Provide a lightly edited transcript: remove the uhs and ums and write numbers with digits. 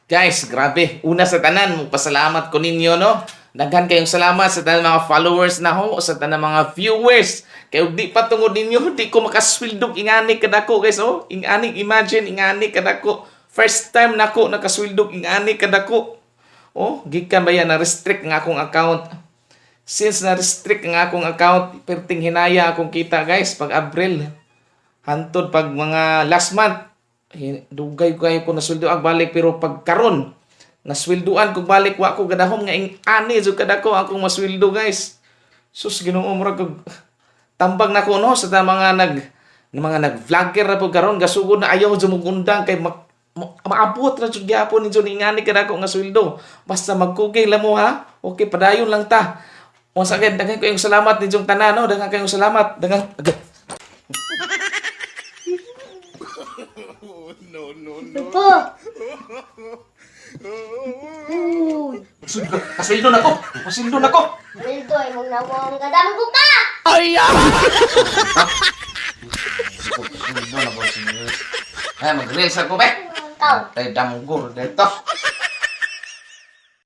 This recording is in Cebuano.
Guys, grabe. Una sa tanan, pasalamat ko ninyo, no? Daghan kayong salamat sa tanan mga followers na ho, sa tanan mga viewers. Kay ug di pa tungod ninyo, di ko makaswildog ingani kadako, guys, oh. Ingani, imagine, ingani kadako. First time nako nakaswildog ingani kadako. Oh, gikan ba yan na restrict nga akong account. Since na restrict nga akong account, perting hinaya akong kita, guys, pag Abril. Hantod pag mga last month, dugay kayo ko nasweldo ag balik, pero pag karon nasweldoan ko balik, wa ko gadahom nga ing ani jud kadako akong masweldo, guys. Sus, Ginoo, murag og tambag nako, no, sa mga nag mga nag-vlogger na po karon, gasugod na ayaw jud mugundang kay maabot ra jud gyapon ninyo ni ingani kadako nga sweldo. Basta magkugay lang mo, ha. Okay, padayon lang ta. Once again, daghan kayong salamat ninyong tanan, no. Daghan kayong salamat. Daghan. Po. Uy. Kasweldo na ko. Kasweldo na ko. Wildo, ay mong nawong kadaming buka! Kasweldo na ko. Ay, mag-reels ako, be. Ikaw. Tay damgor dito.